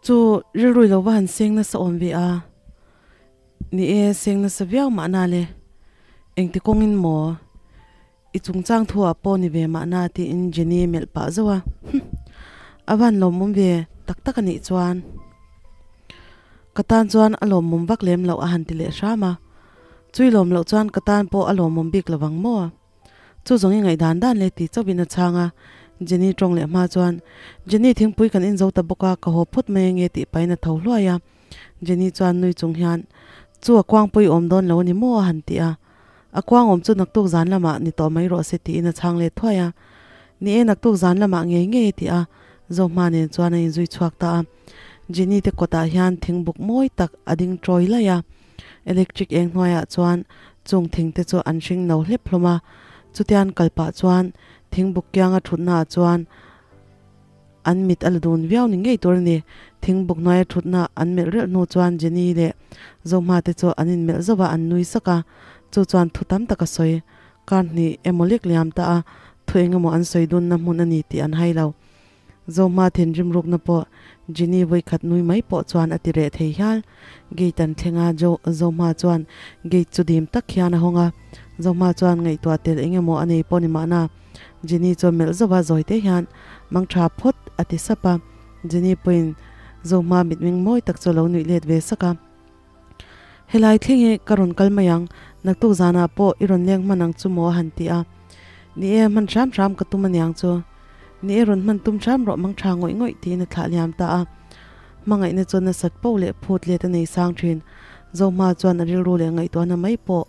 Chu rilrui lo va han seng nasa awm ve a. Ni e, seng nasa viau mahna le. Engti kawngin maw? I chungchang thu ah pawh ni ve mahna tiin Jenny melh pah zauh a. Humm. A van lawmawm ve tak tak a nih chuan. Ka tan chuan a lawmawm vak lem loh a han ti leh hram a. Chui lawm loh chuan ka tan pawh a lawmawm bik lovang maw? Chu zawng i ngaihdan dan le ti chauhin a chhang a. Jenny tawng leh hma chuan, Jenny thingpui kan inzo ta bawk a, ka haw phawt mai ange tih pahin a tho hluai a. Jenny chuan nui chung hian, Chu a kuangpui awm dawn lo a ni maw? a han ti a. A kuang awm chu naktuk zan lamah ni tawh mai rawh se tiin a chhang let thuai a. Ni e, naktuk zan lamah ngei ngei a ti a, Zohma nen chuan a inzui chhuak ta a. Jenny te kawtah hian thingbuk mawi tak a ding tawi laih a. Electric eng hnuaiah chuan chung thing te chu an hring no hlep hlawm a, chutian kal pah chuan thingbuk kianga thutnaah chuan an mit a la dun viau ni ngei tur a ni. Thingbuk hnuaia thutna an melh relh hnu chuan Jenny leh Zohma te chu an inmelh zauh a, an nui sak a, chu chuan thu tam tak a sawi. Kar hnih emaw lek liam ta a, thu eng emaw an sawi dunna hmun a ni tih an hai lo. Zohma thinrim rukna pawh Jenny vawikhat nui mai pawh chuan a ti reh thei hial. Gate an thleng a, Jo Zohma chuan gate chu dim tak hian a hawng a. Zohma chuan ngaihtuah tel eng emaw a nei pawh ni mahna Jenny chuan melh zauh a, zawi te hian mang tha phawt a ti sap a. Jenny pawhin Zohma mitmeng mawi tak chu a lo nuih let ve sak a. Helai thleng hi ka rawn kal mai ang, naktuk zanah pawh i rawn leng hman ang chu maw a han ti a. Ni e, hman hram hram ka tum aniang chu. Ni e, rawn hman tum hram rawh mang tha ngawih ngawih tiin a thlah liam ta a. Hmangaihna chuan a sat poh leh phut let a nei sang thin. Zohma chuan a rilru leh ngaihtuahna mai pawh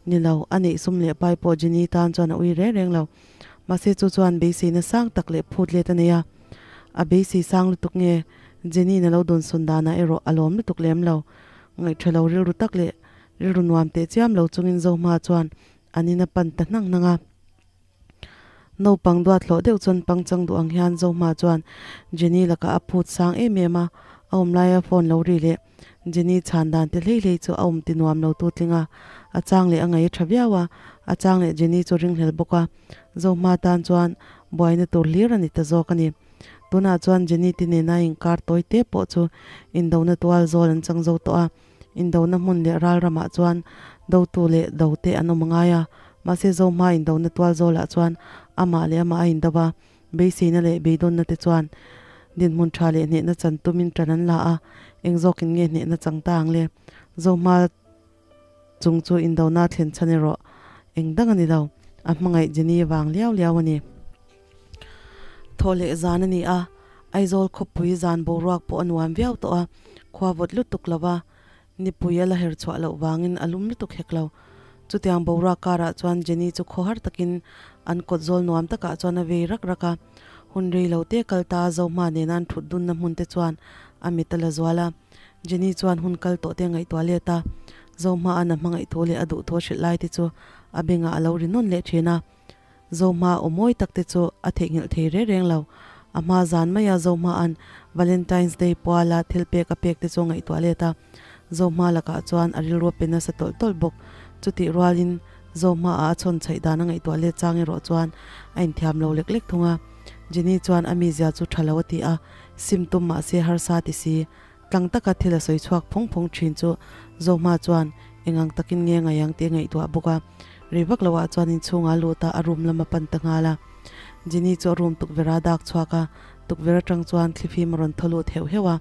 ni lo, a neih sum leh pai pawh Jenny tan chuan a ui reng reng lo. Mahse chu chuan beiseina sang tak leh phut let a nei a. A beisei sang lutuk nge Jenny na lo dawn sawn danah erawh a lawm lutuk lem lo. Ngaihṭha lo rilru tak leh rilru nuam teh chiam lo chungin Zohma chuan an in a pan ta hnang hnang a. Naupang duat hlawh deuh chuan pangchang duh ang hian Zohma chuan Jenny lakah a phut sang em em a, a awm laia phone lo ri leh Jenny chhan dan te hlei hlei chu a awm ti nuam lo tu tling a, a chang leh a ngaih a tha viau a, a chang leh Jenny chu ringhlel bawk a, Zohma tan chuan buaina tur hlir a ni ta zawk a ni. Tunah chuan Jenny te nena inkar tawi te pawh chu indona tual zawl an chang zo tawh a, Indona hmun leh ral ramah chuan dotu leh do te an awm ngai a, mahse Zohma indona tual zawlah chuan amah leh amah a indo a, beiseina leh beidawnna te chuan dinhmun tha leh hnehna chan tumin tan an la a, eng zawkin nge hnehna chang ta ang le? Zohma chung chu indona thlen chhan erawh eng dang a ni lo, a hmangaih Jenny vang liau liau a ni. Thawh leh zan a ni a, Aizawl khawpui zan boruak pawh a nuam viau tawh a, khua vawt lutuk lo va, nipui a la her chhuah loh vangin a lum lutuk hek lo. Chutiang boruak karah chuan Jenny chu khawhar takin an kawt zawl nuam takah chuan a vei rak rak a, hun rei lo te kal ta Zohma nena an thut dunna hmun te chuan a mit a la zual a. Jenny chuan hun kal tawh te a ngaihtuah let a, Zohma an a hmangaih thu leh a duh thu a hrilh lai te chu a bengah a lo ri nawn leh thin a. Zohma aw mawi tak te chu a theihnghilh thei reng reng lo. A hma zan maia Zohma'n Valentine's Day puala thil pek a pek te chu a ngaihtuah let a. Zohma lakah chuan a rilru a pe nasa tawlh tawlh bawk. Chutih rualin Zohmaah a chhawn chhaih dan a ngaihtuah let chang erawh chuan a inthiam lo lek lek thung a. Jenny chuan a mizia chu tha lo a ti a, sim tum mahse harsa ti si. Tlang taka thil a sawi chhuak phawng phawng thin chu Zohma chuan eng ang takin nge ngai ang tih a ngaihtuah bawk a. Rei vak loah chuan inchhungah a lut a, a room lam a pan ta nghal a. Jenny chu a room tukverh a dak chhuak a, tukverh atang chuan thlifim a rawn thaw lut heuh heuh a.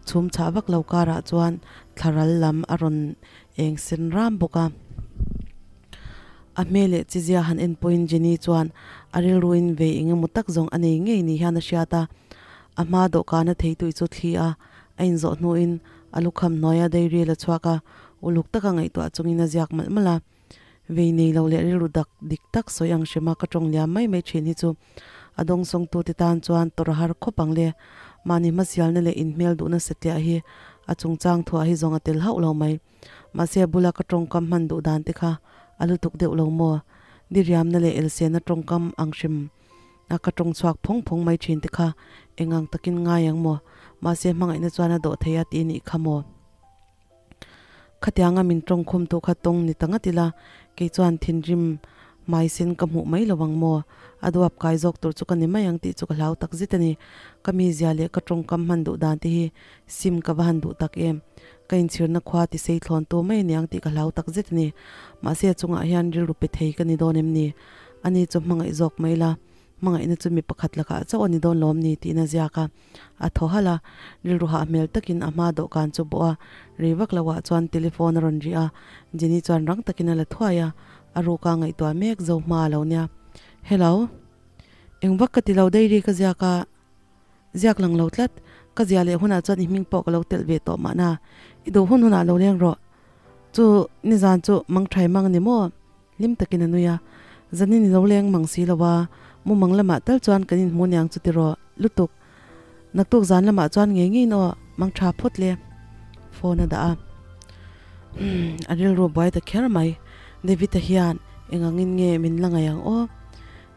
Chhum chhah vak lo karah chuan thlaral lam a rawn eng sen ram bawk a. A hmel leh chizia han en pawhin Jenny chuan a rilruin vei eng emaw tak zawng a nei ngei ni hian a hriat a. A hma dawhkana theitui chu thli a, a inzawh hnuin a lukham hnuaia dairil a chhuak a, uluk taka ngaihtuah chungin a ziak malh malh a. Vei nei lo leh rilru dak dik tak sawi ang hrima ka tawng liam mai mai thin hi chu a dawngsawngtute tan chuan tawrh a har khawp ang le. Mahni hmasialna leh inhmel duhna satliah hi a chungchang thuah hi zawng a tel hauh lo mai. Mahse a bula ka tawngkam hman duh dan te kha a lutuk deuh lo maw? Diriamna leh elsena tawngkam ang hrim a ka tawng chhuak phawng phawng mai thin te kha eng ang takin ngai ang maw? Mahse hmangaihna chuan a dawh thei a tih nih kha maw? Khatianga min tawng khum tu kha tawng ni ta ngat ila, kei chuan thinrim Hmai sen ka hmuh mai lo ang maw? A duap kai zawk tur chu ka ni mai ang tih chu ka hlau tak zet a ni. Ka mizia leh ka tawngkam hman duh dan te hi sim ka va han duh tak em. Ka inchhirna khua ti sei thlawn tu mai a ni ang tih ka hlau tak zet a ni. Mahse a chungah hian rilru pe thei ka ni dawn em ni? Ani chu hmangaih zawk mai la, hmangaihna chu mi pakhat lakah chauh a ni dawn lawm ni tiin a ziak a. A thaw halh a, rilru hah hmel takin a hma dawhkan chu bawh a, rei vak loah chuan telephone a rawn ri a, Jenny chuan rang takin a la thuai a, a ruka ngaihtuah mek zo hma a lo nia. Hello. Eng vak ka ti lo dairy ka ziak a, ziak lang lo tlat, ka zia leh hunah chuan i hming pawh ka lo telh ve tawh mahna, i duh hun hunah lo leng rawh. Chu nizan chu mangthai mang a ni maw? Hlim takin a nui a, Zanin i lo leng mang si lo a, mumang lamah tal chuan kan inhmu niang chu tiraw lutuk. Naktuk zan lamah chuan ngei ngeiin aw, mang tha phawt le. Phone a dah a. Umm, a rilru buai ta kher mai. David-a hian eng angin nge min la ngaih ang aw?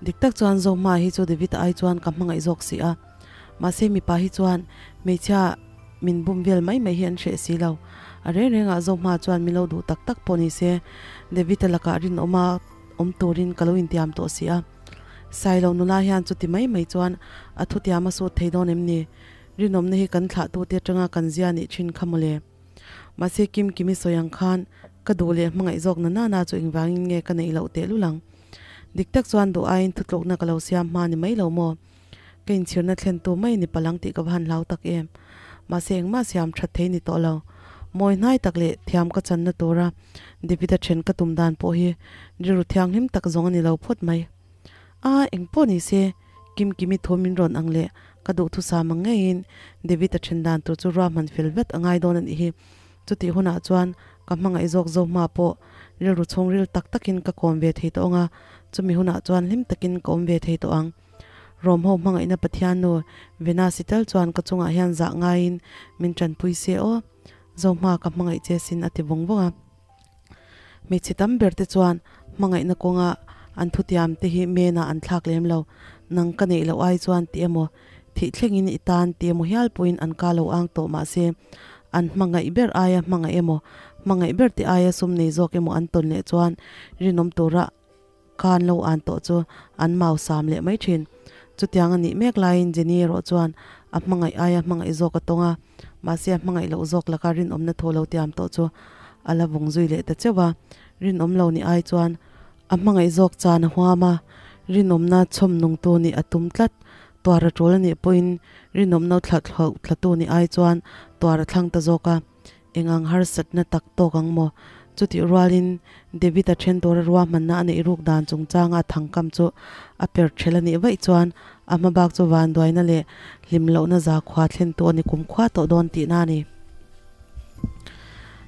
Dik tak chuan Zohma hi chu David-a ai chuan ka hmangaih zawk si a. Mahse mipa hi chuan hmeichhia min bum vel mai mai hi an hreh si lo. A reng rengah Zohma chuan min lo duh tak tak pawh ni se, David-a lakah rinawma awm turin ka lo intiam tawh si a. Sailo nula hian chuti mai mai chuan a thutiam a sut thei dawn em ni? Rinawmna hi kan thlahtute atanga kan zia nih thin kha mawle. Mahse Kim Kimi sawi ang khan ka duh leh hmangaih zawk na nana chu engvangin nge ka neih loh tehlul ang? Dik tak chuan duh aiin thutlukna ka lo siam hma ni mai lo maw? Ka inchhirna thlentu mai ni palang tih ka va han hlau tak em. Mahse engmah siam that thei ni tawh lo. Mawi hnai tak leh thiam ka channa tura David-a then ka tum dan pawh hi rilru thianghlim tak zawng a ni lo phawt mai. A, engpawh ni se, Kimkimi thu min rawn ang leh ka duhthusam ang ngeiin David-a then dan tur chu ruahman fel vet a ngai dawn a nih hi. Chutih hunah chuan ka hmangaih zawk zo hma pawh rilru chhungril tak takin ka kawm ve thei tawh ang a, chumi hunah chuan hlim takin ka awm ve thei tawh ang. Rom ho hmangaihna Pathian nu Venus-i tal chuan ka chungah hian zah ngaiin min tanpui se aw. Zohma ka hmangaih che sin a ti vawng vawng a. Hmeichhe tam ber te chuan hmangaihna kawnga an thutiam te hi menah an thlak lem lo. Nang ka neih loh ai chuan ti emaw, thih thlengin i tan ti emaw hial pawhin an ka lo ang tawh mahse an hmangaih ber aia hmangaih emaw, hmangaih ber te aia sum nei zawk emaw an tawn leh chuan rinawm tura Khan lo an tawh chu an mau sam leh mai thin. Chutiang a nih mek laiin Jenny erawh chuan a hmangaih aia hmangaih zawk a tawng a, mahse a hmangaih loh zawk laka rinawmna thaw lo tiam tawh chu a la vawng zui leh ta cheuh a. Rinawm lo nih ai chuan a hmangaih zawk chan a huam a, rinawmna chhawm nungtu nih a tum tlat. Tuar a tul a nih pawhin rinawmna thla thlauh thlatu nih ai chuan tuar a thlang ta zawk a. Eng ang harsatna tak tawk ang maw? Chutih rualin David-a then tura ruahmanna a neih ruk dan chungchanga a thangkam chu a per ṭhel a nih vaih chuan a hma bak chu vanduaina leh hlim lohna zakhua thlentu a ni kumkhua tawh dawn tihna a ni.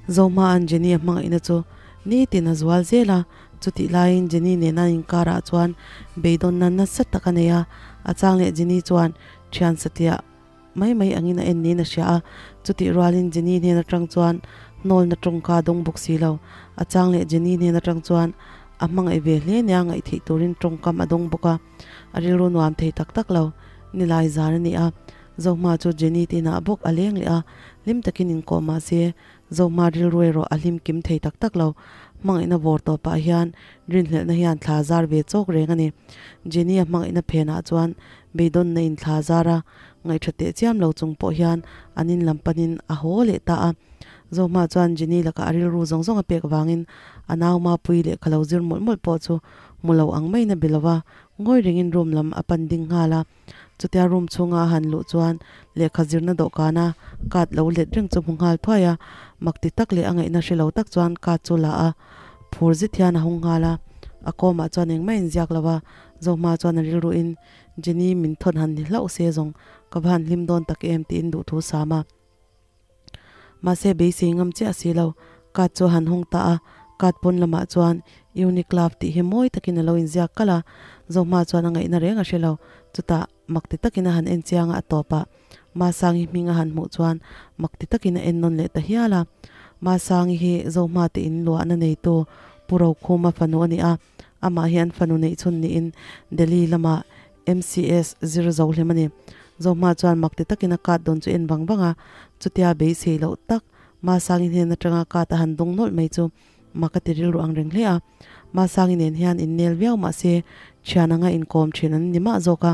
Zohma'n Jenny a hmangaihna chu nitin a zual zel a, chutih laiin Jenny nena an inkarah chuan beidawnna nasa tak a nei a, a chang leh Jenny chuan ṭhian satliah Mai mai angin a en niin a hria a, chutih rualin Jenny hnen atang chuan hnawlna tawngka a dawng bawk si lo. A chang leh Jenny hnen atang chuan a hmangaih ve hle nia ngaih theih turin tawngkam a dawng bawk a, a rilru nuam thei tak tak lo. Nilai zan a ni a, Zohma chu Jenny te inah bawk a leng leh a, hlim takin inkawh mah se Zohma rilru erawh a hlim kim thei tak tak lo. Hmangaihna vawr tawpah hian rinhlelhna hian thla zar ve chawk reng a ni. Jenny a hmangaihna phenah chuan beidawnna in thla zar a, ngaihṭha teh chiam lo chung pawh hian an in lam panin a haw leh ta a. Zohma chuan Jenny lakah a rilru zawng zawng a pek vangin a nau Mapui lehkha lo zir mawlh mawlh pawh chu hmu lo ang maiin a be lo a, ngawi rengin room lam a pan ding nghal a. Chutia room chhunga a han luh chuan lehkha zirna dawhkana card lo let reng chu hmu nghal thuai a, mak ti tak leh a ngaihna hre lo tak chuan card chu la a, phur zet hian a hawng nghal a. A kawmah chuan engmah inziak lo a, Zohma chuan a rilruin Jenny min thawn han ni hlauh se zawng ka va han hlim dawn tak em tiin duh thu sam a. Mahse beisei ngam chiah si lo, card chu a han hawng ta a, card pawn lamah chuan Unique Love tih hi mawi takin a lo inziak kalh a, Zohma chuan a ngaihna reng a hre lo, chutah mak ti takin a han en chiang a, a tawpah Masangi hming a han hmuh chuan mak ti takin a en nawn leh ta hial a. Masangi hi Zohma te in luahna neitu Pu Rokhuma fanu a ni a, Amah hian fanu neih chhun niin Delhi lama MCS zir zo hlem a ni. Zohma chuan mak ti takin a card dawn chu en vang vang a, chutia beisei loh tak Masangin hnen atanga card a han dawng nawlh mai chu mak a ti rilru ang reng hle a. Masangi nen hian innel viau mah se thian anga inkawm thin an ni mah zawk a.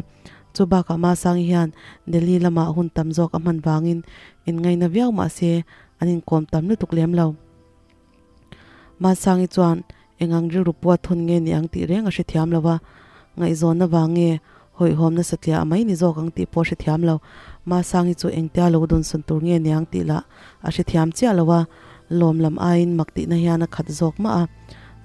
Chu bakah Masangi hian Delhi lamah hun tam zawk a hman vangin inngaina viau mah se an inkawm tam lutuk lem lo. Masangi chuan Engang rilru pawh a thawn nge ni ang tih reng a hrethiam lo a, ngaihzawnna vang nge hawihhawm nasa tliah a mai ni zawk ang tih pawh a hrethiam lo. Masangi chu engtia lo dawnsawn tur nge ni ang tih lah a hrethiam chiah lo a, lawm lam aiin mak tihna hian a khat zawk mah a.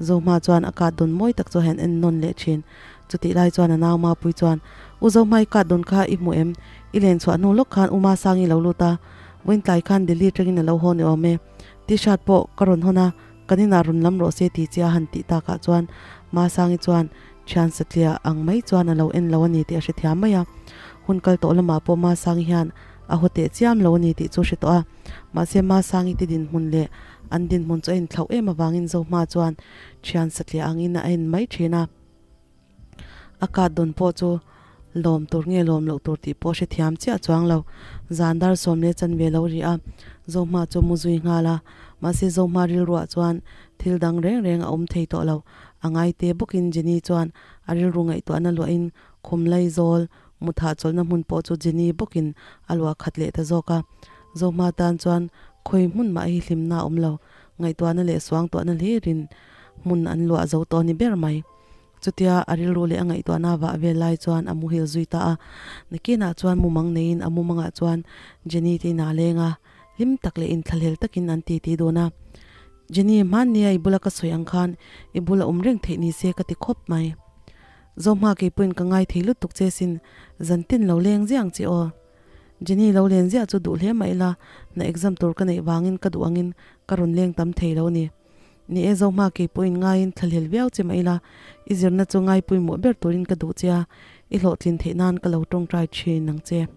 Zohma chuan a kat dawn mawi tak chu a han en nawn leh thin. Chutih lai chuan a nau Mapui chuan, U Zohma i kat dawn kha i hmu em? I len chhuah hnu lawk khan U Masangi lo lut a, vawiin tlai khan Delhi atangin a lo haw ni awm e. T-shirt pawh ka rawn hawn a, Kan inah rawn lam rawh se tih chiah a han tih takah chuan Masangi chuan thian satliah ang mai chuan a lo en lo a ni tih a hrethiam mai a. Hun kal tawh lamah pawh Masangi hian a haw teh chiam lo a ni tih chu a hre tawh a. Mahse Masangi te dinhmun leh an dinhmun chu a inthlauh em avangin Zohma chuan thian satliah angin a en mai thin a. A kat dawn pawh chu lawm tur nge lawm loh tur tih pawh hrethiam chiah chuang lo. Zan dar sawm leh chanve lo ri a, Zohma chu mu zui nghal a. Mahse Zohma rilruah chuan thil dang reng reng a awm thei tawh lo. A ngaite bawkin Jenny chuan a rilru ngaihtuahna luahin khum lai zawl muthah chawlhna hmun pawh chu Jenny bawkin a luah khat leh ta zawk a. Zohma tan chuan khawi hmun mah hi hlimna a awm lo. Ngaihtuahna leh suangtuahna hlirin hmun an luah zo tawh a ni ber mai. Chutia a rilru leh a ngaihtuahna vah vel lai chuan a muhil zui ta a. Nakinah chuan mumang neiin a mumangah chuan Jenny te inah a leng a, hlim tak leh inthlahlel takin an titi dun a. Jenny, hmannia i bula ka sawi ang khan i bula awm reng theih ni se ka ti khawp mai. Zohma keipawhin ka ngai thei lutuk che sin, zantin lo leng ziah ang che aw. Jenny lo len ziah chu duh hle mah ila, na exam tur ka neih vangin ka duh angin ka rawn leng tam thei lo ni. Ni e Zohma kei pawhin ngaiin thlahlel viau che mah ila, i zirna chu ngai pawimawh ber turin ka duh che a, i hlawhtlin theih nan ka lo tawngtai thin ang che.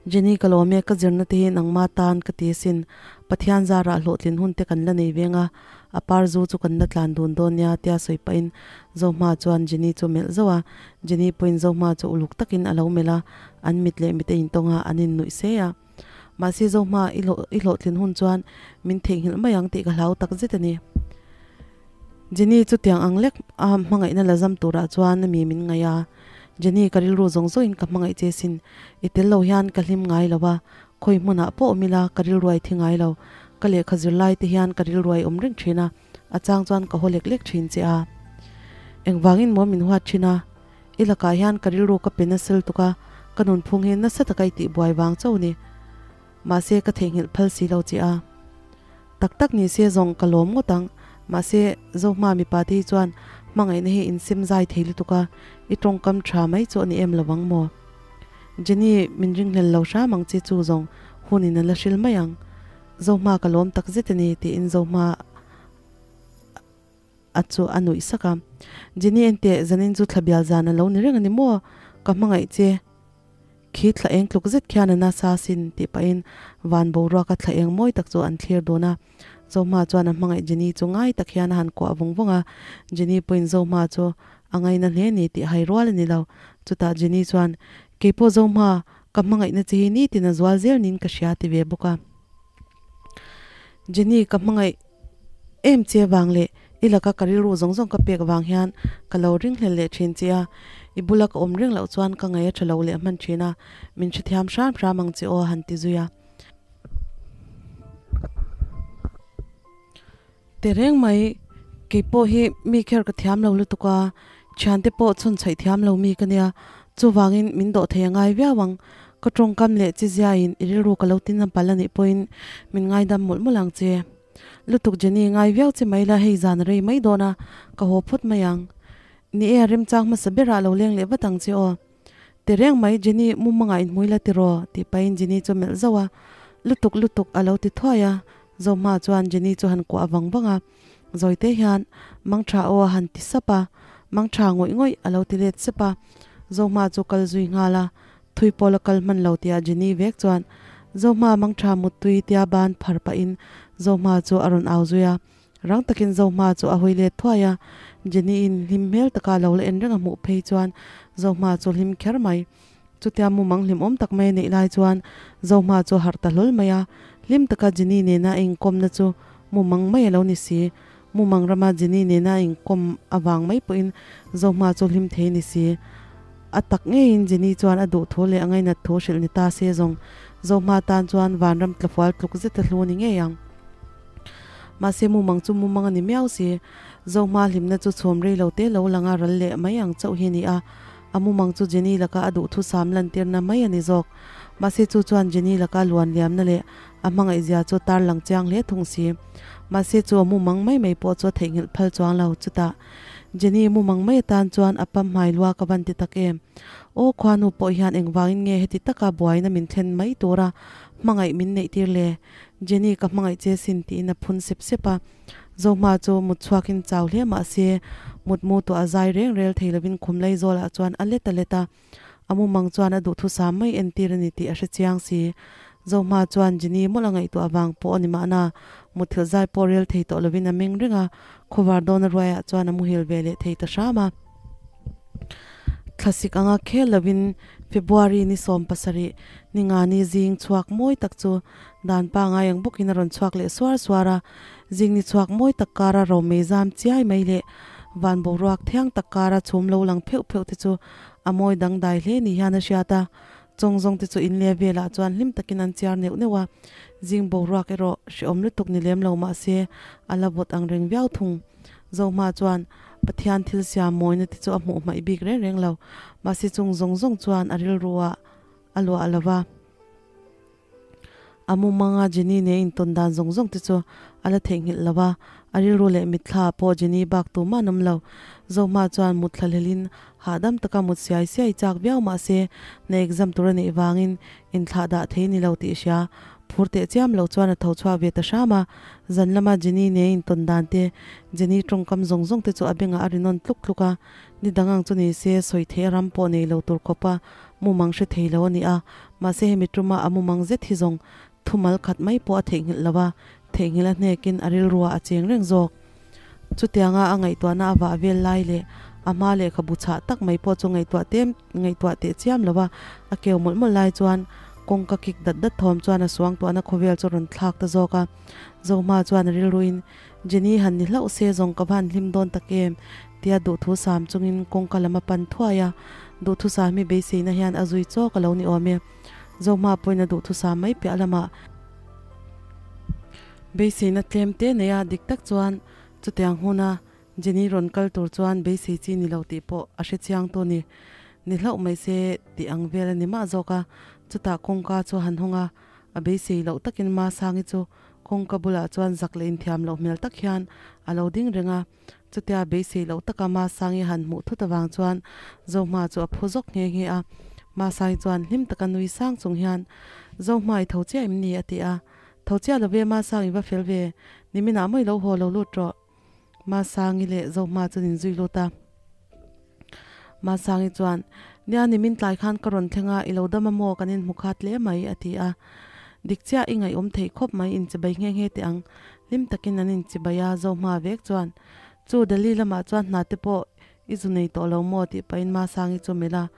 Jenny ka lawm e, ka zirna te hi nangma tan ka ti asin, Pathian zarah hlawhtlin hun te kan la nei veng a, a par zu chu kan la tlan dun dawn nia tia sawi pahin Zohma chuan Jenny chu melh zauh a, Jenny pawhin Zohma chu uluk takin a lo melh a, an mit leh mit a intawng a, an innuih se a. Mahse Zohma i hlawh i hlawhtlin hun chuan min theihnghilh mai ang tih ka hlau tak zet a ni. Jenny chu tiang ang lek a hmangaihna la zam turah chuan mi min ngaih a. Jenny ka rilru zawng zawngin ka hmangaih che sin. I tel lo hian ka hlim ngai lo a, khawi hmunah pawh awm ila ka rilru ai thi ngai lo. Ka lehkha zir lai te hian ka rilru ai awm reng thin a, a chang chuan ka haw lek lek thin che a. Engvangin maw min huat thin a? I lakah hian ka rilru ka pe nasa lutuk a, ka nunphung hi nasa taka i tihbuai vang chauh ni. Mahse ka theihnghilh phal si lo che a. Tak tak ni se zawng ka lawm ngawt ang. Mahse Zohma mipa te hi chuan hmangaihna hi insem zai thei lutuk a, i tawngkam tha mai chu a ni em lovang maw? Jenny, min ringhlel lo hram ang che chu zawng hunin a la hril mai ang. Zohma ka lawm tak zet a ni tiin Zohma A chu a nuih sak a. Jenny enteh, zanin chu thla bial zan a lo ni reng a ni maw? Ka hmangaih che. Khi thla eng tluk zet khian a nasa sin tih pahin van boruaka thla eng mawi tak chu an thlir dun a. Zohma chuan a hmangaih Jenny chu ngai tak hian a han kuah vawng vawng a. Jenny pawhin Zohma chu a ngaina hle ni tih hai rual a ni lo. Chutah Jenny chuan, Keipawh Zohma, ka hmangaihna che hi nitin a zual zel niin ka hria ti ve bawk a. Jenny, ka hmangaih. Em che vang leh i laka ka rilru zawng zawng ka pek vang hian ka lo ringhlel leh thin che a, i bula ka awm reng loh chuan ka ngaih a tha lo leh hman thin a, min hrethiam hram hram ang che aw a han ti zui a. Tehreng mai, kei pawh hi mi kher ka thiam lo lutuk a, thiante pawh chhun chhaih thiam lo mi ka nia, chuvangin min dawh thei a ngai viau ang, ka tawngkam leh chi ziain i rilru ka lo tin a pal a nih pawhin min ngaidam mawlh mawlh ang che. Lutuk Jenny ngai viau che mai la hei zan a rei mai dawn a, ka haw phawt mai ang. Ni e a remchang hmasa berah lo leng leh vat ang che aw. Ti reng mai Jenny mumangah inhmui la tiraw tih pahin Jenny chu melh zauh a, lutuk lutuk a lo ti thuai a, Zohma chuan Jenny chu han kuah vang vang a, Zawite hian Mangtha aw a han ti sap a, Mangtha ngawih ngawih a lo ti let sep a, Zohma chu kal zui nghal a, Thui pawl a kal hman lo tia Jenny vek chuan Zohma mangtha muttui tia ban phar pahin Zohma chu a rawn au zui a. Rang takin Zohma chu a hawi let thuai a, Jenny in hlim hmel taka lo la en reng a hmuh phei chuan Zohma chu hlim kher mai. Chutia mumang hlimawm tak mai a neih lai chuan Zohma chu a harh ta hlawl mai a, hlim taka Jenny nena a inkawmna chu mumang mai a lo ni si. Mumang rama Jenny nena inkawm avang mai pawhin Zohma chu hlim thei ni si. A tak ngeiin Jenny chuan a duh thu leh a ngainat thu hrilh ni ta se zawng Zohma tan chuan vanram tlafual tluk zet a hlu ni ngei ang. Mahse mumang chu mumang a ni miau si. Zohma hlimna chu chhawm rei lo te lo lang a ral leh mai ang chauh hi a ni a. A mumang chu Jenny laka a duhthusam lantirna mai a ni zawk. Mahse chu chuan Jenny laka luan liamna leh a hmangaihzia chu tarlang chiang hle thung si. Mahse chu a mumang mai mai pawh chu a theihnghilh phal chuang lo. Chutah Jenny mumang mai atan chuan a pam hmai lua ka van ti tak em. Aw khuanu pawh hian engvangin nge heti taka buaina min thlen mai tura hmangaih min neih tir le? Jenny ka hmangaih che sin tiin a phun sep sep a. Zohma chu mut chhuakin chau hle mahse mutmu tawh a zai reng rel thei lovin khum lei zawlah chuan a let a let a. A mumang chuan a duhthusam mai entir a ni tih a hre chiang si. Zohma chuan Jenny mawlh a ngaihtuah avang pawh a ni mahna, mutthilh zai pawh rel thei tawh lovin a meng reng a, khawvar dawna ruaiah chuan a muhil ve leh thei ta hram a. Thlasik anga khel lovin February ni 17 ni nga ni zing chhuak mawi tak chu dan pangai ang bawkin a rawn chhuak leh suar suar a, zing ni chhuak mawi tak kara romei zam chiai mai leh van boruak thiang tak kara chhum lo lang pheuh pheuh te chu a mawi dangdai hle ni hian a hriat a, chawng zawng te chu in leh velah chuan hlim takin an chiar neuh neuh a, zing boruak erawh hrehawm lutuk ni lem lo mahse a la vawt ang reng viau thung. Zohma chuan Pathian thil siam mawina te chu a hmuh hmaih bik reng reng lo, mahse chung zawng zawng chuan a rilru ah a luah lo va. A mumanga Jenny nen intawn dan zawng zawng te chu a la theihnghilh lo va, a rilru leh mitthla pawh Jenny bak tumah an awm lo. Zohma chuan mut thlahlelin hahdam taka mut siai siai chak viau mahse na exam tur a neih vangin inthlah dah thei ni lo tih hria. Phur teh chiam lo chuan a tho chhuak ve ta hram a, zan lama Jenny nen intawn dan te, Jenny tawngkam zawng zawng te chu a bengah a ri nawn tluk tluk a, ni dang ang chu ni se sawi theih a ram pawh nei lo tur khawpa mumang hre thei lo a ni a, mahse hemi tuma a mumang zet hi zawng thumal khat mai pawh a theihnghilh lo a, theihnghilh a hnekin a rilruah a cheng reng zawk. Chutianga a ngaihtuahna a vah vel lai leh a hma lehkhabu chhah tak mai pawh chu ngaihtuah te ngaihtuah teh chiam lo a, a keu mawlh mawlh lai chuan kawngka kik dat dat thawm chuan a suangtuahna khawvel chu rawn thlak ta zawk a. Zohma chuan a rilruin, Jenny han ni hlauh se zawng ka va han hlim dawn tak em? tia duhthu sam chungin kawngka lam a pan thuai a, duhthusam hi beiseina hian a zui chawk a lo ni awm e. Zohma pawhin a duhthusam mai piah lamah beiseina tlem te nei a, dik tak chuan chutiang huna Jenny rawn kal tur chuan beisei chi ni lo tih pawh a hre chiang tu ni. Ni hlauh mai se tih ang vel a ni mah zawk a, chutah kawngka chu a han hawng a, a beisei loh takin Masangi chu kawngka bulah chuan zak leh inthiam loh hmel tak hian a lo ding reng a. Chutia beisei loh taka Masangi han hmuh thut avang chuan Zohma chu a phu zawk nghe nghe a. Masangi chuan hlim taka nui sang chung hian, Zohma i tho chiah em ni? a ti a. Tho chiah lo ve Masangi va fel ve, niminah mawi lo haw lo lut rawh. Masangi leh Zohma chuan inzui lut a. Masangi chuan, Nia nimin tlai khan ka rawn thleng a, i lo dam a maw kan inhmu khat hle mai, a ti a. Dik chiah i ngaihawm theih khawp mai inchibai nghe nghe teh ang. Hlim takin an inchibai a, Zohma vek chuan, Chu Delhi lamah chuan hna te pawh i zu nei tawh lo maw? tih pahin Masangi chu melh a.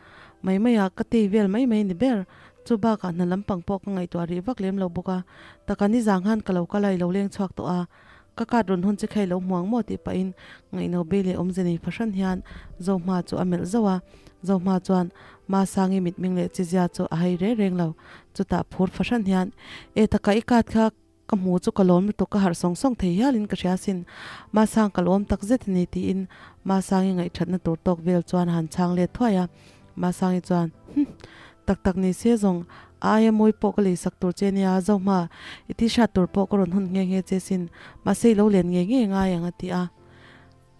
Mai mai a, ka tei vel mai mai ni ber. Chu bakah hna lampang pawh ka ngaihtuah rih vak lem lo bawk a. Taka nizang khan ka lo kal a, i lo leng chhuak tawh a. Ka card rawn hawn che kha i lo hmuang maw? tih pahin ngaihno bei leh awmze nei fahran hian Zohma chu a melh zauh a. Zohma chuan Masangi mitmeng leh chizia chu a hai reng reng lo. Chutah phur fahran hian, E taka i card kha ka hmu chu ka lawm lutuk ka harh sawng sawng thei hialin ka hria sin. Masang ka lawm tak zet a ni tiin Masangi ngaihthatna tur tawk vel chuan a han chhang let thuai a. Masangi chuan, Hm, tak tak ni se zawng, a aia mawi pawh ka leisak tur che nia, Zohma, i t-shirt tur pawh ka rawn hun nghe nghe che sin, mahse i lo len ngei ngei ngai ang a ti a.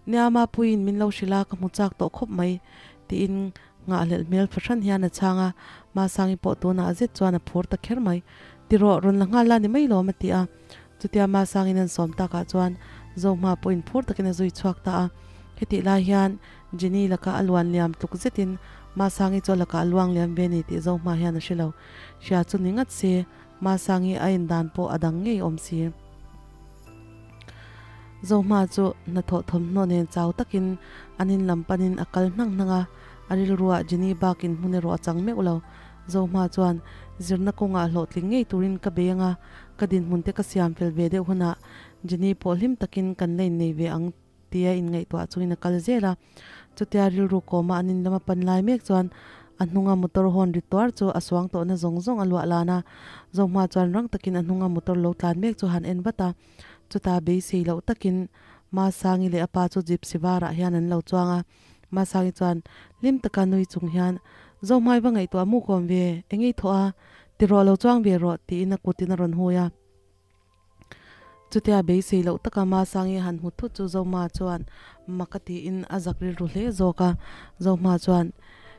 Nia Mapuiin min lo hrilh a, ka hmu chak tawh khawp mai, tiin nghahhlelh hmel fahran hian a chhang a, Masangi pawh tunah zet chuan a phur ta kher mai. Ti rawh, rawn la nghal la ni mai lawm a ti a. Chutia Masangi'n an sawm takah chuan Zohma pawhin phur takin a zui chhuak ta a. Hetih lai hian Jenny laka a luan liam tluk zetin Masangi chu a lakah a luang liam ve ni tih Zohma hian a hre lo. Hria chu ni ngat se, Masangi a en dan pawh a dang ngei awm si. Zohma chu hnathawh thawmhnaw nen chau takin an in lam panin a kal hnang hnang a, a rilruah Jenny bakin hmun erawh a chang meuh lo. Zohma chuan, Zirna kawngah hlawhtling ngei turin ka bei ang a. Ka dinhmun te ka siam fel ve deuh hunah Jenny pawh hlim takin kan la innei ve ang tia inngaihtuah chungin a kal zel a. Chutia rilru kawma an in lama pan lai mek chuan a hnunga motor hawn ri tuar chu a suang tawhna zawng zawng a luah lan a. Zohma chuan rang takin a hnunga motor lo tlan mek chu han en vat a. Chutah beisei loh takin Masangi leh a pa chu gypsy varah hian an lo chuang a. Masangi chuan hlim taka nui chung hian, Zohmai va ngaihtuah mu kawm ve, eng ei thawh a, ti rawh lo chuang ve rawh, tiin a kutin a rawn hui a. Chutia beisei loh taka Masangi han hmu thut chu Zohma chuan mak a tiin a zak rilru hle zawk a. Zohma chuan,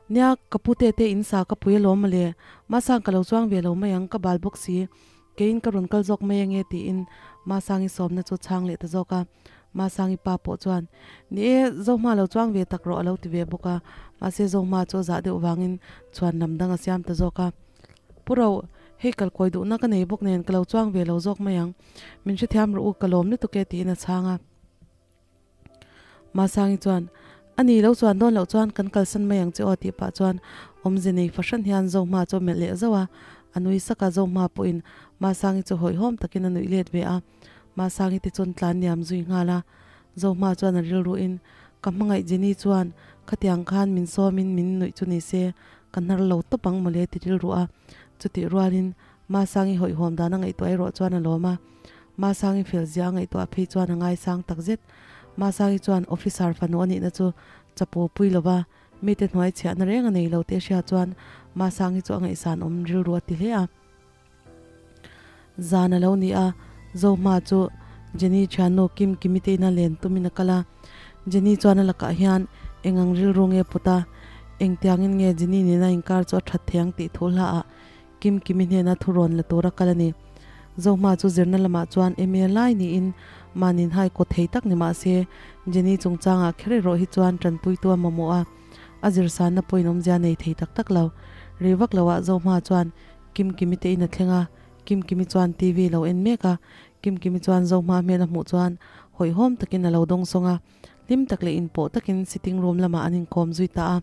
Nia, ka pute te in sa ka pui alawm mawle, Masang ka lo chuang ve lo mai ang, ka bal bawk si, Keiin ka rawn kal zawk mai ange tiin Masangi sawmna chu chhang leh ta zawk a. Masangi pa pawh chuan, Ni e, Zohma lo chuang ve tak rawh a lo ti ve bawk a. Mahse Zohma chu a zah deuh vangin chhuan lam dang a siam ta zawk a. Pu Ro, hei kal kawi duhna ka nei bawk nen ka lo chuang ve lo zawk mai ang. Min hrethiam rawh u, ka lawm lutuk e tiin a chhang a. Masangi chuan, A ni lo chuan dawn loh chuan kan kalsan mai ang che aw tih pah chuan awmze nei fahran hian Zohma chu a melh leh zauh a, a nui sak a, Zohma pawhin Masangi chu hawihhawm takin a nuih let ve a, Masangi te chuan tlan niam zui nghal a. Zohma chuan a rilruin, Ka hmangaih Jenny chuan khatiang khan min sawmin min nuih chu ni se, ka hnar lo tawp ang mawle ti rilru a, chutih rualin Masangi hawihhawm dan a ngaihtuah erawh chuan a lawm a. Masangi fel zia a ngaihtuah phei chuan a ngaisang tak zet. Masangi chuan officer fanu a nihna chu chapo pui lo va, mite hnuai chhiahna reng a nei lo tih a hria chuan Masangi chu a ngaihsan awm rilru a ti hle a. Zan a lo ni a, Zohma chu Jenny thiannu Kim Kimi te ina len tumin a kal a. Jenny chuan a lakah hian eng ang rilru nge put a, engtiangin nge Jenny nena inkar chu a that thei ang tih thu hlaah Kim Kimi hnena thurawn la tura kal a ni. Zohma chu zirna lamah chuan MA lai niin mahni inhai kaw thei tak ni mah se, Jenny chungchangah kher erawh hi chuan tanpuitu a mamawh a, a zirsanna pawhin awmzia nei thei tak tak lo. Rei vak loah Zohma chuan Kim Kimi te in a thleng a, Kim Kimi chuan TV lo en mek a, Kim Kimi chuan Zohma hmel a hmuh chuan hawihhawm takin a lo dawngsawng a, hlim tak leh inpawh takin sitting room lamah an inkawm zui ta a.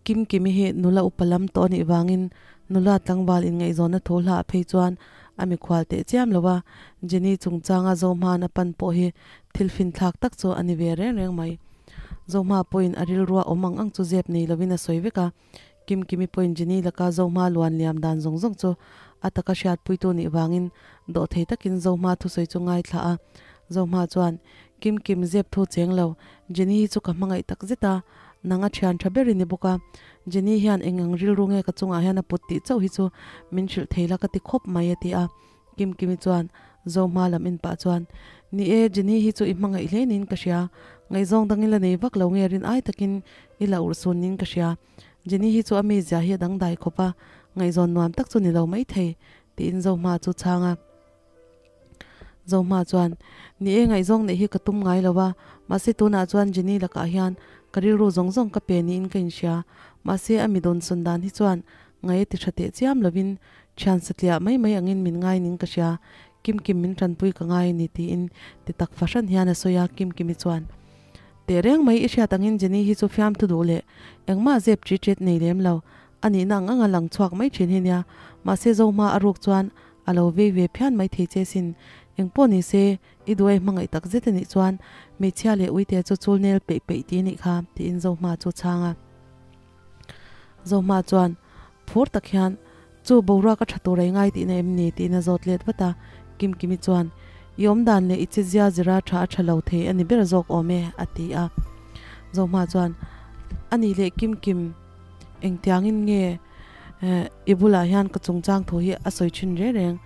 Kimkimi hi nula upa lam tawh a nih vangin nula tlangval inngaihzawnna thu hla ah phei chuan a mikhual teh chiam lo a, Jenny chungchanga Zohma'n a pan pawh hi thil finthlak tak chu a ni ve reng reng mai. Zohma pawhin a rilrua awm ang ang chu zep nei lovin a sawi vek a, Kimkimi pawhin Jenny laka Zohma luan liam dan zawng zawng chu a taka hriatpuitu nih vangin dawhthei takin Zohma thusawi chu ngaithla a, Zohma chuan Kimkim zep thu cheng lo, Jenny hi chu ka hmangaih tak zet a, nang a thian tha ber i ni bawk a, Jenny hian eng ang rilru nge ka chungah hian a put tih chauh hi chu min hrilh thei la ka ti khawp mai a ti a. Kimkimi chuan Zohma lam en pah chuan, Ni e, Jenny hi chu i hmangaih hle niin ka hria, ngaihzawng dang i la nei vak lo nge rin ai takin i la urhsun niin ka hria, Jenny hi chu a mizia hi a dangdai khawp a, ngaihzawn nuam tak chu ni lo maithei, tiin Zohma chu chhang a. Zohma chuan, Ni e, ngaihzawng neih hi ka tum ngai lo a, mahse tunah chuan Jenny lakah hian ka rilru zawng zawng ka pe niin ka inhria. Mahse a mi dawnsawn dan hi chuan ngai a ti tha teh chiam lovin thian satliah mai mai angin min ngai ning ka hria, Kimkim min tanpui ka ngai a ni tiin ti tak fahran hian a sawi a, Kimkimi chuan, Teh reng mai i hriat angin Jenny hi chu fiamthu duh leh engmah zep ṭi ṭet nei lem lo, a nihna ang anga lang chhuak mai ṭhin hi nia, mahse Zohma a ruk chuan A lo vei ve phian mai thei che sin. Engpawh ni se, i duai hmangaih tak zet a nih chuan hmeichhia leh uite chu chul nel peih peih ti nih kha, tiin Zohma chu chhang a. Zohma chuan phur tak hian, Chu boruak a tha tur ei ngai tihna em ni? tiin a zawt let vat a. Kimkimi chuan, I awmdan leh i chezia zira tha a tha lo thei a ni ber zawk awm e, a ti a. Zohma chuan, A nih leh Kimkim, Engtiangin nge i bulah hian ka chungchang thu hi a sawi thin reng reng?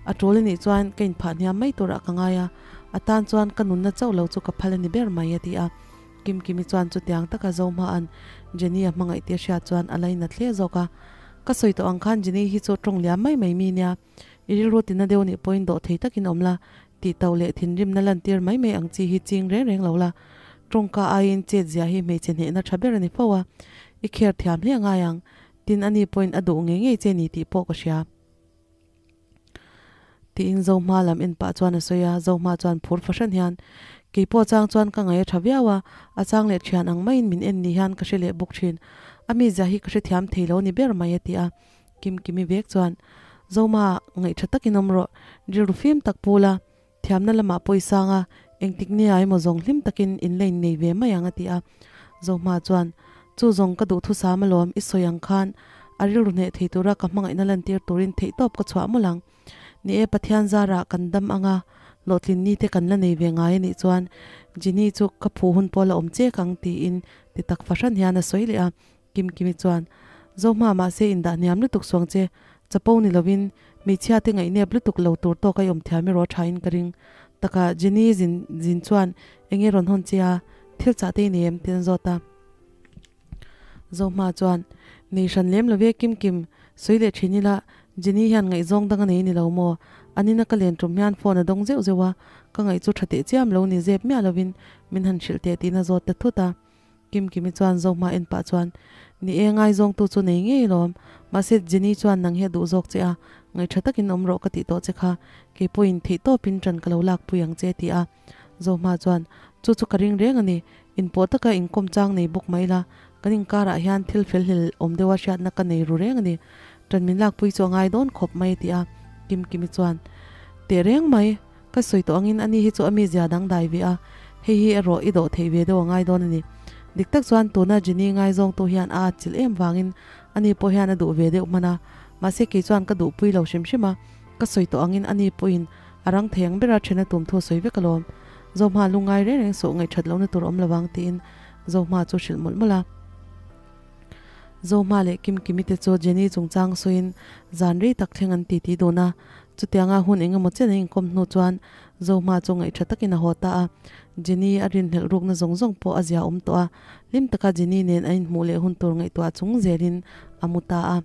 A tul a nih chuan ka inphah hniam mai turah ka ngai a, a tan chuan ka nunna chauh lo chu ka phal a ni ber mai a ti a. Kimkimi chuan chutiang taka Zohma'n Jenny a hmangaih tih a hriat chuan a lainat hle zawk a. Ka sawi tawh ang khan Jenny hi chu tawng liam mai mai mi nia, i rilru tina deuh nih pawhin dawh thei takin awm la, tih tauh leh thinrimna lantir mai mai ang chi hi ching reng reng lo la. Tawngka aiin chet zia hi hmeichhe hnehna tha ber a ni fo a, i kher thiam hle ngai ang, tin ani pawhin a duh ngei ngei che ni tih pawh ka hria. Tiin Zohma lam en pah chuan a sawi a, Zohma chuan phur fahran hian, Kei pawh chang chuan ka ngaih a tha viau a, a chang leh thian ang maiin min en ni hian ka hre leh bawk thin, a mizia hi ka hrethiam thei lo ni ber mai a ti a. Kimkimi vek chuan. Zoma ngaih tha takin awm rawh, rilru fim tak pu la, thiamna lamah pawh i sang a, engtik nia emaw zawng hlim takin in la innei ve mai ang a ti a. Zohma chuan, Chu zawng ka duhthusam alawm, i sawi ang khan a rilru hneh thei tura ka hmangaihna lantir turin theihtawp ka chhuah mawlh ang. Ni e, Pathian zarah kan dam anga hlawhtlin ni te kan la nei ve ngai a nih chuan Jenny chu ka phu hun pawh la awm chek ang tiin ti tak fahran hian a sawi leh a. Kimkimi chuan, Zohma mahse indah hniam lutuk suang che, chapo ni lovin hmeichhia te ngaihnep lutuk lo tur tawk a i awm thiam erawh tha in ka ring. Taka Jenny zin zin chuan enge rawn hawn che a, thil chah te i nei em? tiin a zawt a. Zohma chuan, Nei hran lem lo ve Kimkim, sawi leh thin ila, Jenny hian ngaihzawng dang a nei ni lo maw? Anina ka len tum hian phone a dawng zeuh zeuh a, ka ngaih chu tha teh chiam lo ni zep miah lovin min han hrilh teh tiin a zawt ta thut a. Kimkimi chuan Zohma en pah chuan, Ni e, ngaizawngtu chu nei ngei lawm. Mahse Jenny chuan nang hi a duh zawk che a, ngaih tha takin awm rawh ka tih tawh che kha, keipawhin theihtawpin ṭan ka lo lakpui ang che a ti a. Zohma chuan, Chu chu ka ring reng a ni, inpawh taka inkawm chang nei bawk mai la, kan inkarah hian thil felhlel awm deuha hriatna ka nei ru reng a ni, ṭan min lakpui chu a ngai dawn khawp mai a ti a. Kimkimi chuan, Teh reng mai, ka sawi tawh angin ani hi chu a mizia dangdai ve a, hei hi erawh i dawh theih ve deuh a ngai dawn a ni. Dik tak chuan tuna Jenny ngaizawngtu hian a atchilh em vangin ani pawh hian a duh ve deuh hman a, mahse kei chuan ka duhpui lo hrim hrim a, ka sawi tawh angin ani pawhin A rang thei ang bera ṭhen a tum thu a sawi vek alawm. Zohma lungngai reng reng suh ngaihṭhat lohna tur awm lovang tiin Zohma chu hrilh mawlh mawlh a. Zohma leh Kimkimi te chu Jenny chungchang sawiin zan rei tak thleng an titi dun a. Chutianga hun eng emaw chen an inkawm hnu chuan Zohma chu ngaihṭha takin a haw ta a. Jenny a rinhlelh rukna zawng zawng pawh a zia awm tawh a. Hlim taka Jenny nen an inhmuh leh hun tur ngaihtuah chung zelin a mu ta a.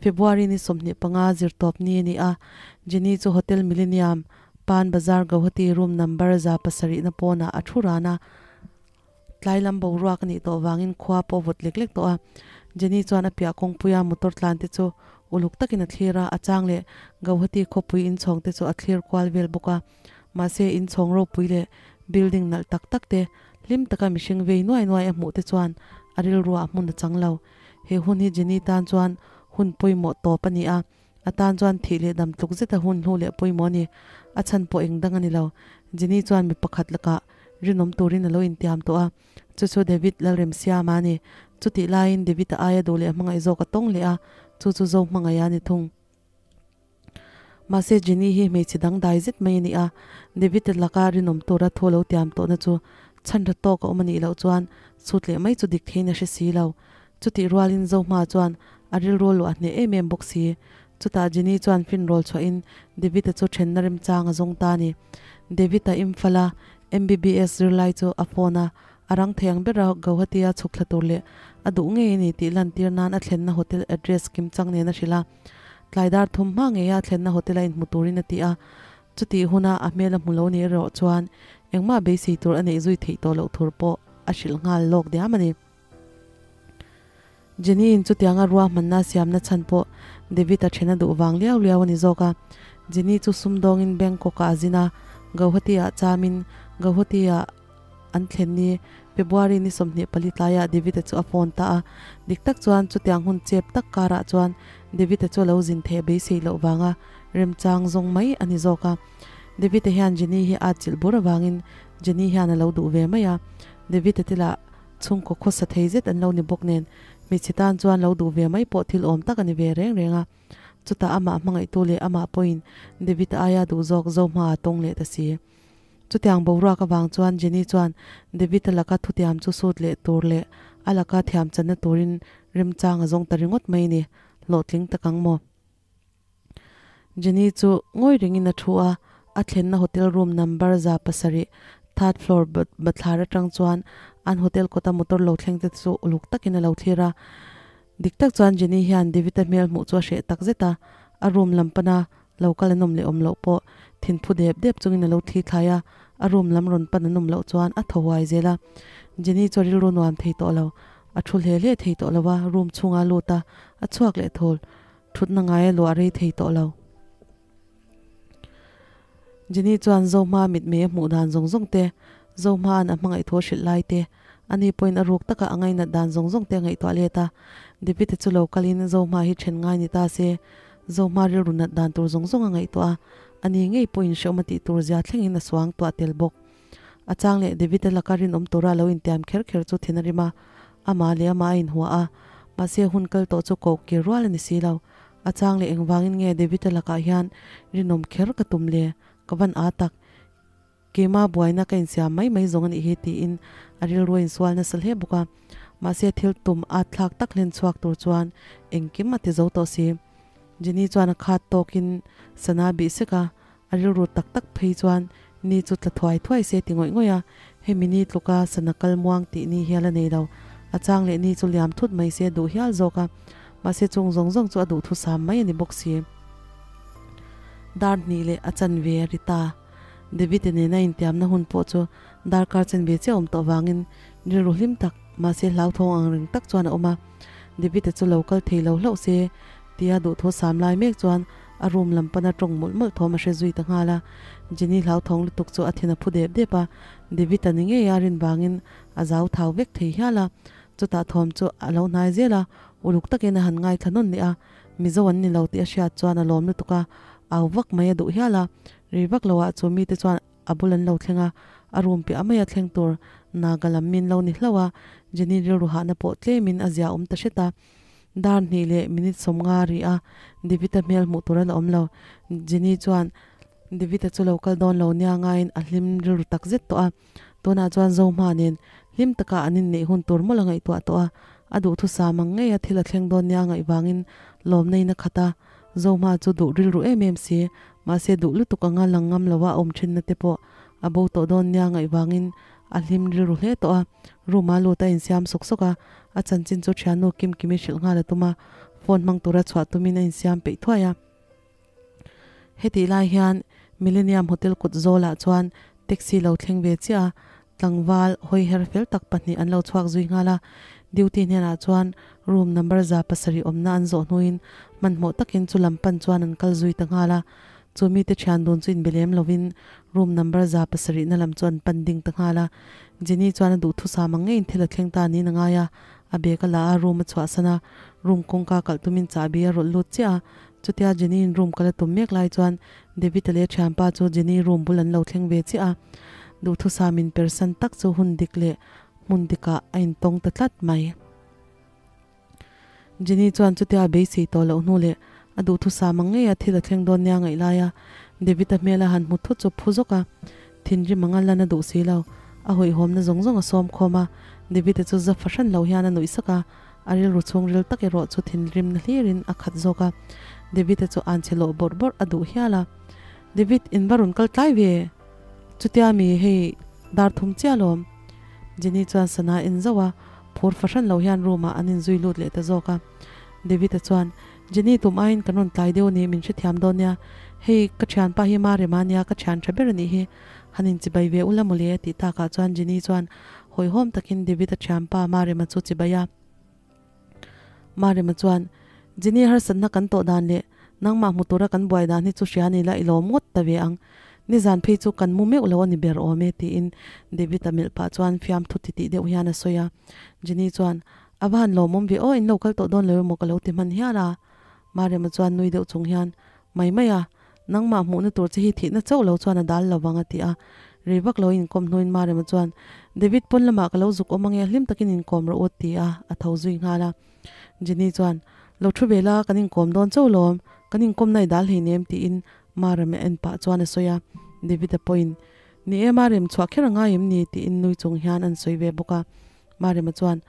February ni 25 zirtawp ni a ni a, Jenny chu Hotel Millennium, Pan Bazar Gauhati room number 700 na pawnah a thu ran a. Tlai lam boruak a nih tawh vangin khua pawh vawt lek lek tawh a. Jenny chuan a piah kawngpuia motor tlan te chu uluk takin a thlir a, a chang leh Gauhati khawpui inchhawng te chu a thlir kual vel bawk a. Mahse inchhawng ropui leh building nalh tak tak te, hlim taka mihring vei nuai nuai a hmuh te chuan a rilruah hmun a chang lo. He hun hi Jenny tan chuan hun pawimawh tawp a ni a, a tan chuan thih leh dam tluk zeta hun hnu leh pawimawh a ni. A chhan pawh eng dang a ni lo. Jenny chuan mi pakhat lakah rinawm turin a lo intiam tawh a, chu chu David Lalremsiama a ni. Chutih laiin David-a aia duh leh hmangaih zawk a tawng leh a, chu chu Zo hmangaih a ni thung. Mahse Jenny hi hmeichhe dangdai zet mai a ni a, David-a laka rinawm tura thu lo tiam tawhna chu chhanra tawk a awm a nih loh chuan chhut leh mai chu dik theiin a hre si lo. Chutih rualin Zohma chuan a rilru luah hneh em em bawk si. Chutah Jenny chuan finrawl chhuahin David-a chu thenna remchang a zawng ta a ni. David-a Imphal-a MBBS zirlai chu a phone a, a rang thei ang bera Gauhati-a chhuk thla tur leh a duh ngei a ni tih lantir nan a thlenna hotel address kimchang nen a hrilh a. Tlai dar thum hma ngeia a thlenna hotel a inhmu turin a ti a, chutih huna a hmel a hmu lo ni erawh chuan engmah beisei tur a neih zui theih tawh loh thur pawh a hrilh nghal lawk diam a ni. Jenny-in chutianga ruahmanna siamna chhan pawh David-a then a duh vang liau liau a ni zawk a. Jenny chu sumdawngin Bangkok-ah a zin a, Gauhati-ah chamin Gauhati-ah An thlen ni, February ni 24 tlaiah David-a chu a phone ta a. Dik tak chuan chutiang hun chep tak karah chuan David-a chu a lo zin theih a beisei loh vanga remchang zawng mai a ni zawk a. David-a hian Jenny hi a atchilh bur avangin Jenny hian a lo duh ve mai a. David-a te lah chhungkaw khawsa thei zet an lo ni bawk nen hmeichhe tan chuan lo duh ve mai pawh thil awm tak a ni ve reng reng a. Chutah amah hmangaihtu leh amah pawhin David-a aia duh zawk Zohma a tawng leh ta si. Chutiang boruak avang chuan Jenny chuan David-a laka thutiam chu sut leh tur leh a laka thiam channa turin remchang a zawng ta ringawt mai a ni, hlawhtling tak ang maw? Jenny chu ngawi rengin a thu a, a thlenna hotel room number 700, third floor bathlar atang chuan an hotel kawta motor lo thleng te chu uluk takin a lo thlir a. Dik tak chuan Jenny hian David-a hmel hmuh chu a hreh tak zet a, a room lam pana Lo kal an awm leh awm loh pawh thinphu dep dep chungin a lo thli thlai a, a room lam rawn pan an awm loh chuan a thaw huai zel a. Jenny chu a rilru nuam thei tawh lo, a thu hle hle thei tawh lo a, room chhunga a lut a, a chhuak leh thawl, thutna ngai a luah rei thei tawh lo. Jenny chuan Zohma mitmei a hmuh dan zawng zawng te, Zohma'n a hmangaih thu a hrilh lai te, ani pawhin a ruk taka a ngainat dan zawng zawng te a ngaihtuah let a. David-a chu lo kalin Zohma hi then ngai ni ta se. Zohma rilru nat dan tur zawng zawng a ngaihtuah a, ani ngei pawhin hrehawm a tih tur zia thlengin a suang tuah tel bawk. A chang leh David-a laka rinawm tura lo intiam kher kher chu thin a rim a, amah leh amah a inhua a, mahse hun kal tawh chu koh kir rual a ni si lo. A chang leh engvangin nge David-a lakah hian rinawm kher ka tum le? Ka van aa tak. Keimah buaina ka insiam mai mai zawng a nih hi tiin a rilru a insual nasa hle bawk a. Mahse thil tum at thlak tak hlen chhuak tur chuan engkim a ti zo tawh si. Jenny chuan a khat tawkin sana a bih sek a, a rilru tak tak phei chuan ni chu tla thuai thuai se ti ngawih ngawih a, hemi ni tluka sana kal muang tih ni hial a nei lo. A chang leh ni chu liam thut mai se duh hial zawk a, mahse chung zawng zawng chu a duhthusam mai a ni bawk si. Dar hnih leh a chanve a ri ta. David-a nena intiamna hun pawh chu darkar chen ve chiah awm tawh vangin rilru hlim tak, mahse hlauthawng ang reng tak chuan a awm a. David-a chu lo kal thei lo hlauh se tia duhthaw sam lai mek chuan a room lam pana tawng mawlh mawlh thawm a hre zui ta nghal a. Jenny hlauthawng lutuk chu a thin a phu dep dep a, David-a ni ngei a rin vangin a zau thau vek thei hial a. Chutah thawm chu a lo hnai zel a, uluk takin a han ngaithla nawn leh a, Mizo an ni lo tih a hriat chuan a lawm lutuk a, au vak mai a duh hial a. Rei vak lo ah chu mite chuan a bul an lo thleng a, a room piah maia thleng tur Naga lam min lo ni hlauh a, Jenny rilru hahna pawh tlemin a zia awm ta hret a. Dar hnih leh minute 50 ri a, David-a hmel hmuh tur a la awm lo. Jenny chuan David-a chu lo kal dawn lo nia ngaiin a hlim rilru tak zet tawh a, tunah chuan Zohma nen hlim taka an inneih hun tur mawlh a ngaihtuah tawh a, a duhthusam ang ngei a thil a thleng dawn nia ngaih vangin lawmna in a khat a, Zohma chu duh rilru em em si, Mahse duh lutuk anga lang ngam loa a awm thinna te pawh a bo tawh dawn nia ngaih vangin a hlim rilru hle tawh a. Room a lut a insiam sawk sawk a, a chanchin chu thiannu Kim Kimi hrilh nghal a tum a, phone hmang tura chhuah tumin a insiam peih thuai a. Hetih lai hian Millennium Hotel kut zawlah chuan taxi lo thleng ve chiah a, Tlangval hawi her fel tak pahnih an lo chhuak zui nghal a, duty hnenah chuan room number 700 awmna an zawh hnuin hmanhmawh takin chu lam pan chuan an kal zui ta nghal a. Chu mite thian dun chu inbe lem lovin room number 700 na lam chu an pan ding ta nghal a. Jenny chuan a duhthusam ang ngeiin thil a thleng ta niin a ngai a, a bag a la a, room a chhuahsan a, room kawngka kalh tumin chahbi a rawlh lut chiah a. Chutia Jenny-in room kal a tum mek lai chuan David-a leh a thianpa chu Jenny room bul an lo thleng ve chiah a, duhthusam in persan tak chu hun dik leh hmun dikah a intawng ta tlat mai. Jenny chuan chutia a beisei tawh loh hnu leh a duhthusam ang ngei a thil a thleng dawn nia ngaih lai a, David-a hmel a han hmu thut chu phu zawk a, thinrim anga lan a duh si lo. A hawihhawmna zawng zawng a sawm khawm a, David-a chu za fahran lo hian a nuih sak a, A rilru chhungril tak erawh chu thinrimna hlirin a khat zawk a, David-a chu an che lawh bawrh bawrh a duh hial a. David, in va rawn kal tlai ve? Chutia mi hei dar thum chiah alawm. Jenny chuan sana a en zauh a, phur fahran lo hian room ah an inzui lut leh ta zawk a. David-a chuan, Jenny tum aiin kan rawn tlai deuh a ni, min hrethiam dawn nia. Hei, ka thianpa hi Marema ania, ka thian tha ber a nih hi. Han inchibai ve ula mawle, tih takah chuan Jenny chuan Hawihhawm takin David-a thianpa Marema chu chibai a. Marema chuan, Jenny harsatna kan tawh dan leh nangmah hmu tura kan buai dan hi chu hria ni la i lawm ngawt ta ve ang. Nizan phei chu kan mu meuh lo a ni ber awm e, tiin David-a melh pah chuan fiamthu titih deuh hian a sawi a. Jenny chuan, A va han lawmawm ve aw, in lo kal tawh dawn lo emaw ka lo ti hman hial a. Marema chuan nui deuh chung hian, Mai mai a, nangmah hmuhna tur che hi thihna chauh lo chuan a dal lo vang a ti a. Rei vak lo inkawm hnuin Marema chuan, David pawn lamah ka lo zuk awm ange, hlim takin inkawm rawh u ti a, a tho zui nghal a. Jenny chuan, Lo thu ve la, kan inkawm dawn chauh lawm, kan inkawmna i dal hleinem tiin Marema en pah chuan a sawi a. David-a pawhin, Ni e Marem, chhuah kher a ngai em ni? tiin nui chung hian an sawi ve bawk a. Marema chuan,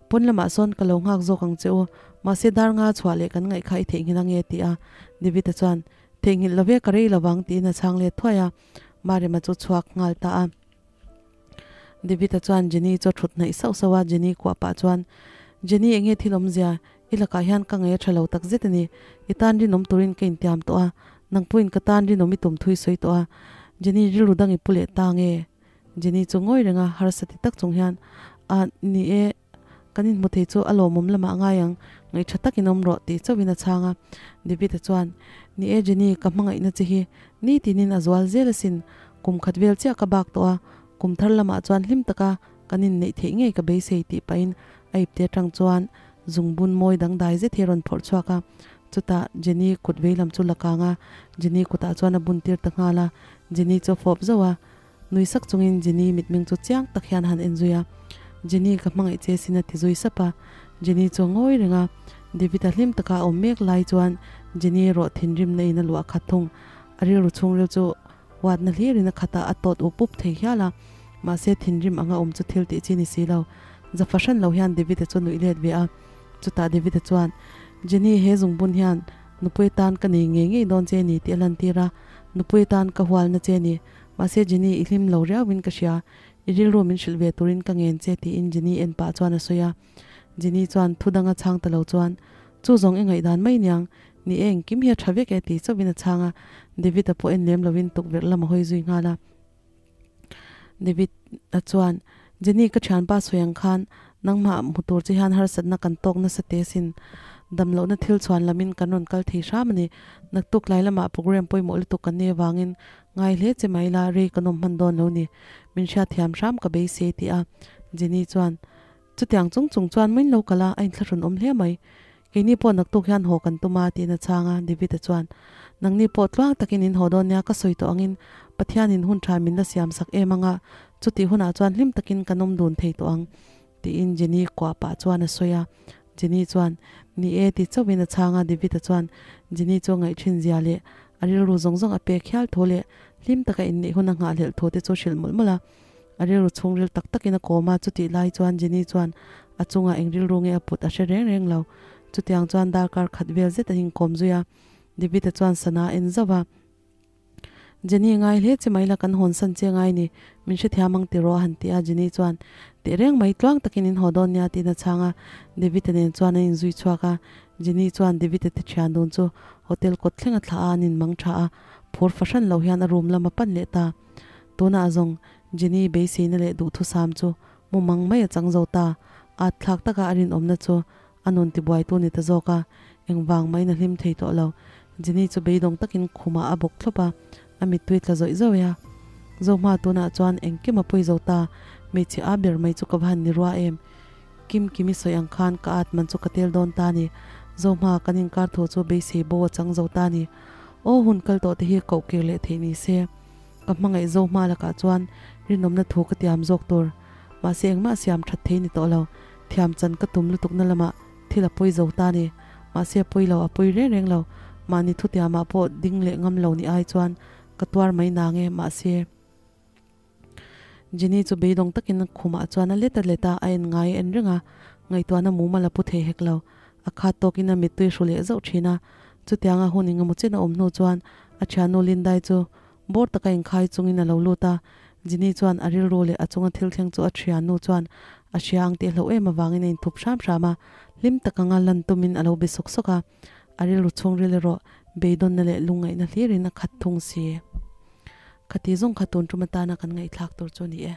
Pawn lamah sawn ka lo nghak zawk ang che u, mahse dar nga chhuah leh kan ngaih kha i theihnghilh ange ti a. David-a chuan, Theihnghilh lo ve, ka rei lo vang tiin a chhang let thuai a. Marema chu chhuak nghal ta a. David-a chuan Jenny chu a thut hnaih sauh sauh a, Jenny kuah pah chuan, Jenny enge thil awmzia, i lakah hian ka ngaih a tha lo tak zet a ni, i tan rinawm turin ka intiam tawh a, nang pawhin ka tan rinawm i tum thui sawi tawh a, Jenny rilru dang i pu leh ta nge? Jenny chu ngawi reng a, harsa ti tak chung hian, A, ni e, kan inhmu thei chu a lawmawm lamah a ngai ang, ngaihṭha takin awm rawh tih chauhin a chhang a. David-a chuan, Ni e Jenny, ka hmangaihna che hi nitinin a zual zel asin, kum khat vel chiah ka bak tawh a, kum thar lamah chuan hlim taka kan inneih theih ngei ka beisei tih pahin a ipte atang chuan zungbun mawi dangdai zet hi a rawn phawrh chhuak a. Chutah Jenny kut veilam chu la kang a, Jenny kutah chuan a bun tir ta nghal a, Jenny chu a fawp zauh a. Nui sak chungin Jenny mitmeng chu chiang tak hian a han en zui a, Jenny ka hmangaih che sin a ti zui sap a. Jenny chu a ngawi reng a, David-a hlim taka a awm mek lai chuan Jenny erawh thinrimna in a luah khat thung. A rilru chhungril chu huatna hlirin a khat a, a tawt up up thei hial a. Mahse thinrim anga awm chu thil tih chi ni si lo. Za fahran lo hian David-a chu nuih let ve a. Chutah David-a chuan, Jenny he zungbun hian nupui tan ka nei ngei ngei dawn che ni tih a lantir a, nupui tan ka hualna che ni. Mahse Jenny i hlim lo riauin ka hria, i rilru min hrilh ve turin ka ngen che tiin Jenny en pah chuan a sawi a. Jenny chuan thu danga chhang ta lo chuan, Chu zawng i ngaihdan mai niang, ni e engkim hi a tha vek e ti chauhin a chhang a, David-a pawh en lem loin tukverh lam a hawi zui nghal a. David-a chuan, Jenny ka thianpa sawi ang khan nangmah hmu tur che hian harsatna kan tawk nasa te sin. Damlohna thil chhuan lamin kan rawn kal thei hram a ni. Naktuk lai lamah program pawimawh lutuk kan nei avangin ngai hle che mai la, rei kan awm hman dawn lo ni. Min hriatthiam hram ka beisei tih a. Jenny chuan, Chutiang chung chung chuan main lo kal a, a inthlahrun awm hle mai. Keini pawh naktuk hian haw kan tum a, tiin a chhang a. David-a chuan, Nangni pawh tluang takin in haw dawn nia, ka sawi tawh angin Pathianin hun tha min la siam sak em anga, chutih hunah chuan hlim takin kan awm dun thei tawh ang, tiin Jenny kuah pah chuan a sawi a. Jenny chuan, Ni e, ti chauhin a chhang a. David-a chuan Jenny chu a ngaih thin zia leh a rilru zawng zawng a pek hial thu leh hlim taka inneih hun a nghahhlelh thu te chu hrilh mawlh mawlh a. A rilru chhungril tak takin a kawm a, chutih lai chuan Jenny chuan a chungah eng rilru nge a put a hre reng reng lo. Chutiang chuan darkar khat vel zet an inkawm zui a, David-a chuan sana a en zauh a. Jenny ngai hle che mai la kan hawnsan che ngai ni, min hrethiam ang tiraw a han ti a, Jenny chuan teh reng mai tluang takin in haw dawn nia tiin a chhang a, David-a nen chuan an inzui chhuak a, Jenny chuan David-a te thian dun chu hotel kawt thleng a thlah a, an inmang tha a, phur fahran lo hian a room lam a pan leh ta. Tunah zawng Jenny beiseina leh duhthusam chu mumang mai a chang zo ta. At thlak taka a rinawmna chu a nun tibuaitu ni ta zawk a, engvang mahin a hlim thei tawh lo. Jenny chu beidawng takin khumah a bawk thlawp a, a mittui tla zawih zawih a. Zohma tunah chuan engkim a pui zo ta, hmeichhe a ber mai chu ka va han ni rua em? Kim Kimi sawi ang khan ka at man chu ka tel dawn ta ni. Zohma kan inkar thu chu beisei bo a chang zo ta ni. Aw hun kal tawh te hi koh kir leh theih ni se. Ka hmangaih zo hma lakah chuan rinawmna thu ka tiam zawk tur. Mahse engmah siam that thei ni tawh lo. Thiam chan ka tum lutukna lamah thil a pawi zo ta ni. Mahse a pawi lo, a pawi reng reng lo. Mahni thutiamah pawh ding leh ngam lo ni ai chuan ka tuar mai nang e. Mahse. Jenny chu beidawng takin khumah chuan a let a let a, a en ngai a en reng a. Ngaihtuahna mumal a pu thei hek lo. A khat tawkin a mittui hru leh zauh thin a. Chutianga hun engemaw chen a awm hnu chuan a thiannu Lindai chu Bawr taka inkhai chungin a lo lut a, Jenny chuan a rilru leh a chunga thil thleng chu a thiannu chuan a hria ang tih hlauh em avangin a inthup hram hram a, hlim tak anga lan tumin a lo be sawk sawk a, a rilru chhungril erawh beidawnna leh lungngaihna hlirin a khat thung si. Khati zawng kha tun tum atana kan ngaihthlak tur chu a ni e.